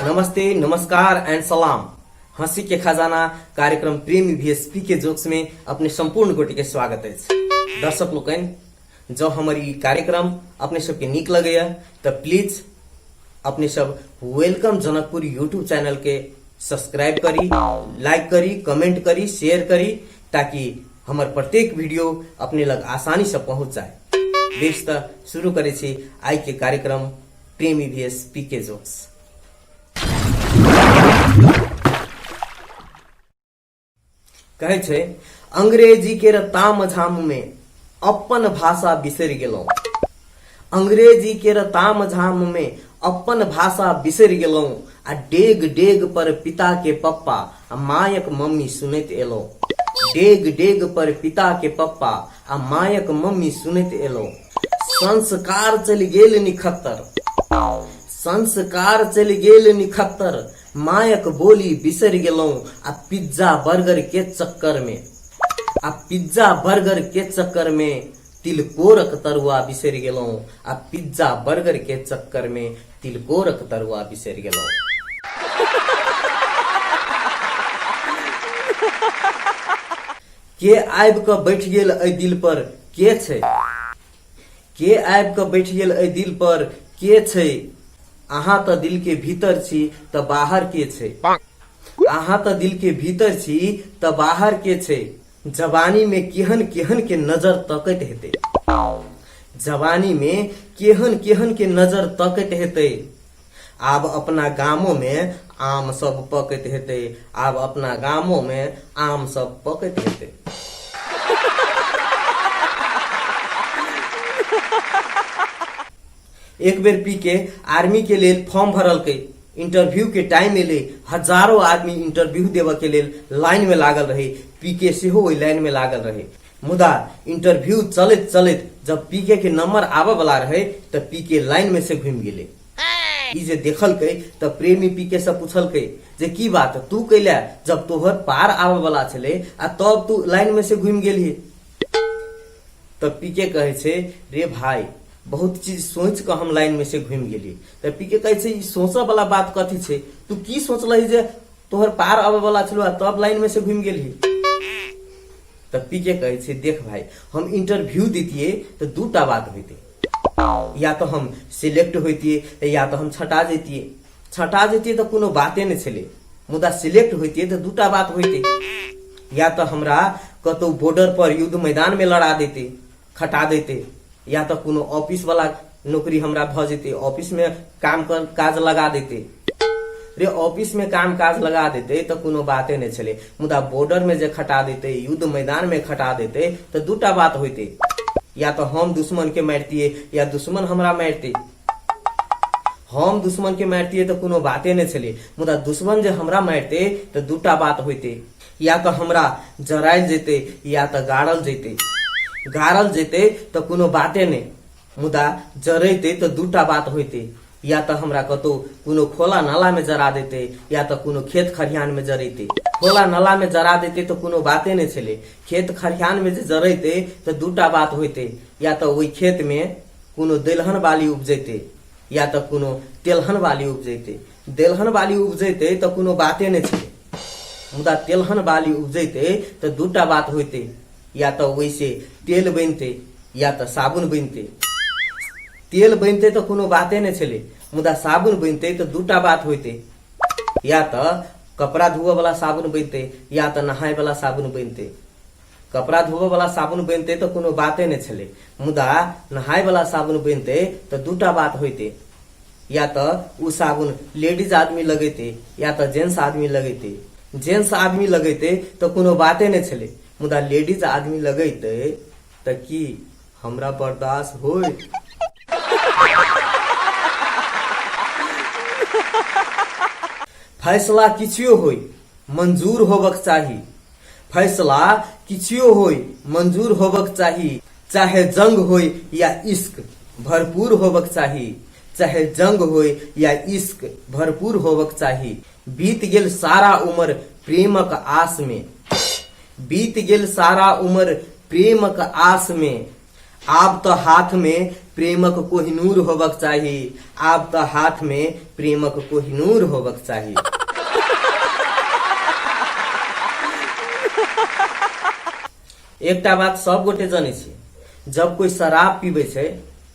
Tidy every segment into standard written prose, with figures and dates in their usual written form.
नमस्ते, नमस्कार एंड सलाम। हंसी के खजाना कार्यक्रम प्रेमी वीएसपी के जोक्स में अपने संपूर्ण गोटे के स्वागत अछि। दर्शक लोकनि, जँ हमर ई कार्यक्रम अपने सबके नीक लगैया तऽ प्लीज अपने सब welcome Janakpur YouTube channel के सब्सक्राइब करी, लाइक करी, कमेंट करी, शेयर करी, ताकि हमर प्रत्येक वीडियो अपने लग आसानी से पहुंच जाए। बेस तऽ शुरू करै छी आइ के कार्यक्रम प्रेमी वीएस पी के जोक्स। कहै छै, अंग्रेजी के ताम झाम में अपन भाषा बिसरि गेलहुँ। अंग्रेजी के ताम झाम में अपन भाषा बिसरि गेलहुँ आ डेग डेग पर पिता के पप्पा आ मायक मम्मी सुनैत एलहुँ। डेग डेग पर पिता के पप्पा आ मायक मम्मी सुनैत एलहुँ। संस्कार चलि गेल निखत्तर, संस्कार चलि गेल निखत्तर, मायक बोली बिसरि गेलहुँ आ पिज्जा बर्गर के चक्कर में, आ पिज्जा बर्गर के चक्कर में तिलकोरक तरुआ बिसरि गेलहुँ, आ पिज्जा बर्गर के चक्कर में तिलकोरक तरुआ बिसरि गेलहुँ। के आबि कऽ बैठ गेल एहि दिल पर के छै? के आबि कऽ बैठ गेल एहि दिल पर के छै? अहाँ तऽ दिल के भीतर छी तऽ बाहर के छै? अहाँ तऽ दिल के भीतर छी तऽ बाहर के छै? जवानी में केहन केहन के नजर तकैत हेतै, जवानी में केहन केहन के नजर तकैत हेतै। आब अपना गामो में आम सब पकैत हेतै, आब अपना गामो में आम सब पकैत हेतै। एक बेर पी के आर्मी के लेल फॉर्म भरलकै। इंटरव्यू के टाइम एलै, हजारों आदमी इंटरव्यू देबऽ के लेल लाइन में लागल रहे। पी के सेहो ओहि लाइन में लागल रहे। मुदा इंटरव्यू चलैत चलैत जब पी के के नंबर आबऽ वाला रहे तऽ पी के लाइन में से घुमि गेलै। ई जे देखलकै तऽ प्रेमी पी के से पूछलकै जे की बात तू कैले, जब तोहर पार आबऽ वाला छलै आ तब तू लाइन में से घुमि गेलही? तऽ पी के कहै छै, रे भाई, बहुत चीज सोचि कऽ हम लाइन में से घुमि गेली। तऽ पी के कहै छै, ई सोचऽ वाला बात कथी छै? तू की सोचलही जे तोहर पार आबऽ वाला छलौ आ तब लाइन में से घुमि गेलही? तऽ पी के कहै छै, देख भाई, हम इंटरव्यू दितियै तऽ दूटा बात होइतै, या तऽ हम सिलेक्ट होइतियै या तऽ हम छटा जैतियै। छटा जैतियै तऽ कोनो बाते नहि छलै, मुदा सिलेक्ट होइतियै तऽ दूटा बात होइतै, या तऽ हमरा कतौ बॉर्डर पर युद्ध मैदान में लड़ा देते, खटा देते, या तऽ कोनो ऑफिस वाला नौकरी हमरा भऽ जेतै, ऑफिस में काम कर काज लगा देते। रे, ऑफिस में काम काज लगा देते तऽ कोनो बाते नहि छलै, मुदा बॉर्डर में जे खटा देते, युद्ध मैदान में खटा देते, तऽ दूटा बात होइतै, या तऽ हम दुश्मन के मारितियै या दुश्मन हमरा मारितै। हम दुश्मन के मारितियै तऽ कोनो बाते नहि छलै, मुदा दुश्मन जे हमरा मारितै तऽ दूटा बात होइतै, या तऽ हमरा जरायल जेतै या तऽ गाड़ल जेतै। गाड़ल जेतै तऽ कोनो बाते नहि, मुदा जरेतै तऽ दूटा बात होइतै, या तऽ हमरा कतौ कोनो खोला नालामे जरा देतै या तऽ कोनो खेत खरिहानमे जरेतै। खोला नालामे जरा देतै तऽ कोनो बाते नहि छलै, खेत खरिहानमे जे जरेतै तऽ दूटा बात होइतै, या तऽ ओहि खेतमे कोनो दलहन बाली उपजैतै या तऽ कोनो तेलहन बाली उपजैतै। दलहन बाली उपजैतै तऽ कोनो बाते नहि छलै, मुदा तेलहन बाली उपजैतै तऽ दूटा बात होइतै, या तऽ ओहिसँ तेल बनितै या तऽ साबुन बनितै। तेल बनितै तऽ कोनो बाते नहि छलै, मुदा साबुन बनितै तऽ दूटा बात होइतै, या तऽ कपड़ा धोअवला साबुन बनितै या तऽ नहायवला साबुन बनितै। कपड़ा धोबऽवला साबुन बनितै तऽ कोनो बाते नहि छलै, मुदा नहायवला साबुन बनितै तऽ दूटा बात होइतै, या तऽ ओ साबुन लेडीज आदमी लगेतै या तऽ जेंट्स आदमी लगेतै। जेंट्स आदमी लगेतै तऽ कोनो बाते नहि छलै, मुदा लेडीज आदमी लगेतै तऽ की हमरा बर्दाश्त होइत? फैसला किछुओ होय, मंजूर होबक चाही। फैसला किछुओ होय, मंजूर होबक चाही। चाहे जंग होय या इश्क, भरपूर होबक चाही। चाहे जंग होय या इश्क, भरपूर होबक चाही। बीत गेल सारा उमर प्रेमक आस में, बीत गेल सारा उमर प्रेमक आस मे, आब तऽ हाथ मे प्रेमक कोहिनूर होबक चाही, आब तऽ हाथ मे प्रेमक कोहिनूर होबक चाही। एकटा बात सब गोटे जनै छी, जब कोई शराब पीबै छै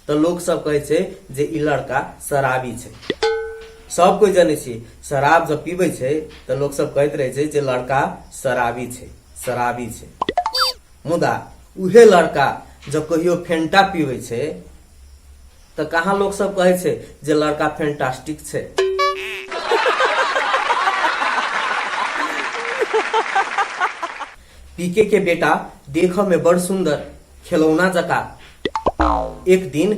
तऽ लोक सब कहै छै जे ई लड़का शराबी छै। सब कोई जनै छी, शराब जब पीबै छै तऽ लोक सब कहैत रहै छै जे लड़का शराबी छै, शराबी छै। मुदा उहे लड़का जब कहियो फेंटा पीबै छै तऽ कहाँ लोक सब कहै छै जे लड़का फैंटास्टिक छै। पीके के बेटा देखऽ में बड़ सुंदर, खेलौना जका। एक दिन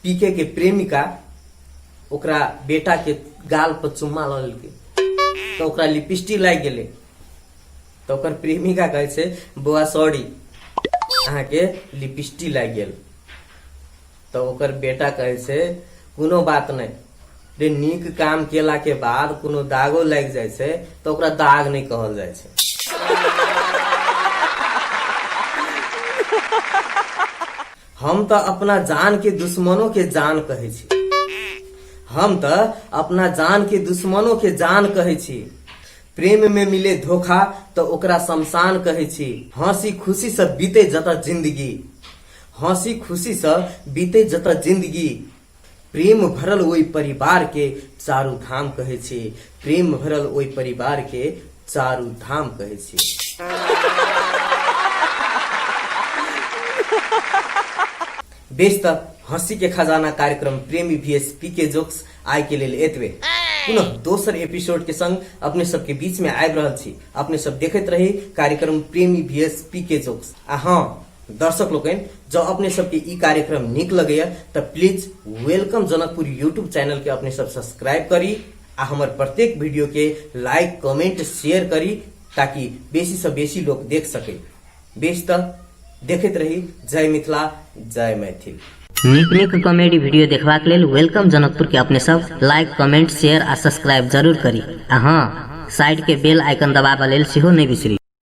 पीके के प्रेमिका ओकरा बेटा के गाल पर चुम्मा लऽ लेलकै तऽ ओकरा लिपस्टिक लागि गेलै। तऽ ओकर प्रेमिका कहै छै, बौआ सॉरी, अहाँके लिपस्टिक लागि गेल। तऽ ओकर बेटा कहै छै, कोनो बात नहि रे, नीक काम केला के बाद कोनो दागो लागि जाइ छै तऽ ओकरा दाग नहि कहल जाइ छै। हम तऽ अपना जान के दुश्मनों के जान कहै छी, हम तऽ अपना जान के दुश्मनों के जान कहै छी। प्रेम में मिले धोखा तऽ ओकरा शमशान कहै छी। हंसी खुशी से बीते जतऽ जिंदगी, हंसी खुशी से बीते जतऽ जिंदगी, प्रेम भरल ओहि परिवार के चारू धाम कहै छी, प्रेम भरल ओहि परिवार के चारू धाम कहै छी। बेस तऽ हंसी के खजाना कार्यक्रम प्रेमी भी एस पी के जोक्स आइ के लेल एतबे। पुनः दोसर एपिसोड के संग अपने सबके बीच में आबि रहल छी। अपने सब देखैत रही कार्यक्रम प्रेमी भी एस पी के जोक्स। आ हाँ दर्शक लोकनि, जँ अपने सबके ई कार्यक्रम नीक लगैया तऽ please welcome Janakpur YouTube channel के अपने सब सब्सक्राइब करी आ हमर प्रत्येक वीडियो के लाइक कमेंट शेयर करी ताकि बेसी से बेसी लोक देख सके। बेस तऽ देखैत रही। जय मिथिला, जय मैथिल। नीक नीक कॉमेडी वीडियो देखबाक लेल welcome Janakpur के अपने सब लाइक कमेंट शेयर आ सब्सक्राइब जरूर करी आ हाँ साइड के बेल आइकन दबाबऽ लेल सेहो नहि बिसरी।